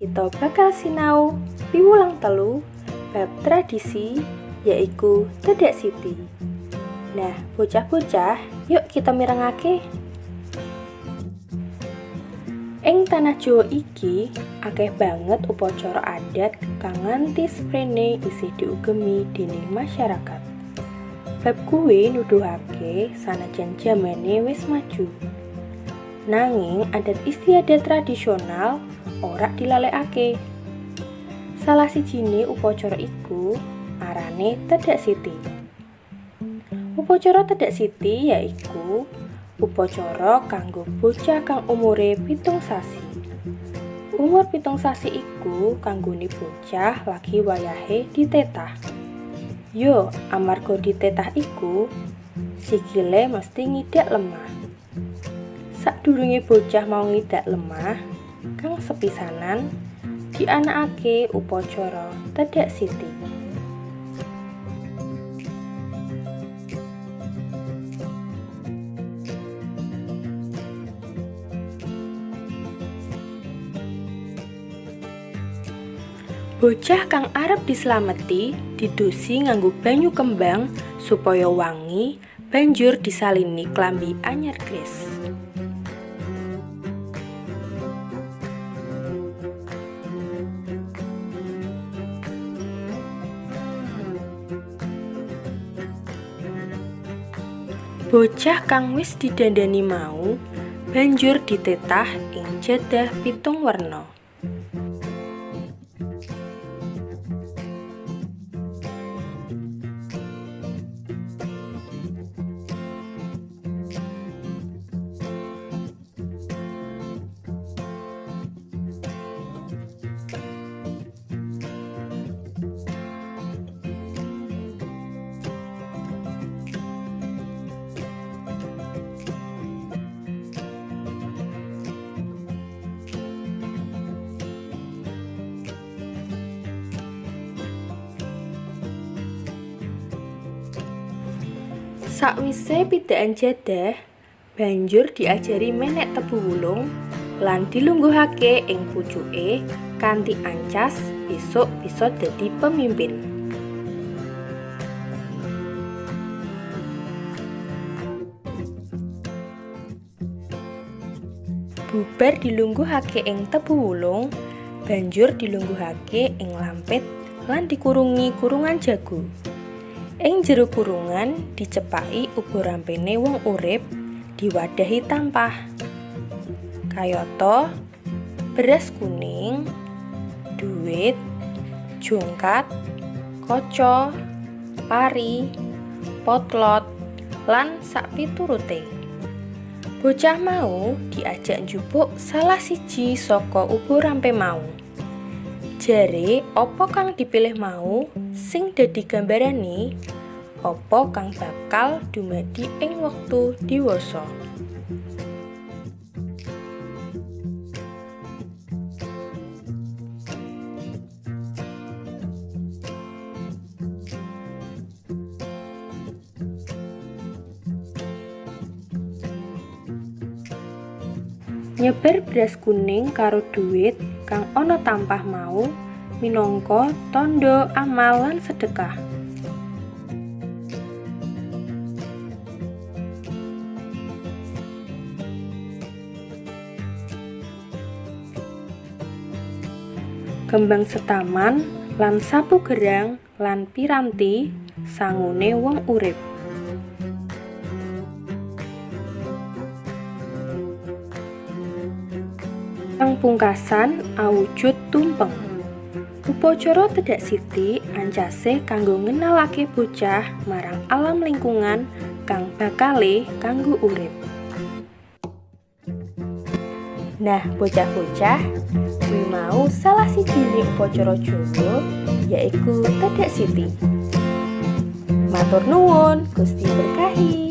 Kita bakal sinau piwulang 3 bab tradisi, yaiku Tedhak Siti. Nah, bocah-bocah, yuk kita mirengake. Ing tanah Jawa iki akeh banget upacara adat kang nganti sprene isih diugemi dening masyarakat. Bab kuwi nuduhake sanajan jamane wis maju. Nanging adat istiadat tradisional ora dilalekake. Salah sijine upacara iku arane Tedhak Siti. Upacara Tedhak Siti yaiku upacara kanggo bocah kang umure 7 sasi. Umur 7 sasi iku kanggone bocah lagi wayahe ditetah. Yo, amarga ditetah iku sikile mesti ngidak lemah. Sadurunge bocah mau ngidak lemah, kang sepisanan dianakake upacara Tedhak Siti. Bocah kang arep dislameti didusi nganggo banyu kembang supaya wangi, banjur disalini klambi anyar gres. Bocah kang wis didandani mau banjur ditetah ing jadah 7 werna. Sakwise pidakan jadah, banjur diajari menek tebu wulung lan dilungguhake ing pucuke kanthi ancas besok bisa dadi pemimpin. Bubar dilungguhake ing tebu wulung, banjur dilungguhake ing lampit lan dikurungi kurungan jago. Ing jero kurungan dicepaki ubo rampene wong urip diwadahi tampah. Kayata beras kuning, duit, jongkat, kaca, pari, potlot, lan sakpiturute. Bocah mau diajak njupuk salah siji saka ubo rampe mau. Jare apa kang dipilih mau sing dadi gambarane apa kang bakal dumadi ing wektu diwasa. Nyebar beras kuning karo duit kang ana tampah mau minangka tandha amal lan sedekah. Kembang setaman lan sapu gerang lan piranti sangune wong urip. Kang pungkasan awujud tumpeng. Upacara Tedhak Siti ancase kanggo ngenalake bocah marang alam lingkungan kang bakale kanggo urip. Nah, bocah-bocah, kuwi mau salah sijine upacara Jawa yaiku Tedhak Siti. Matur nuwun, Gusti berkahi.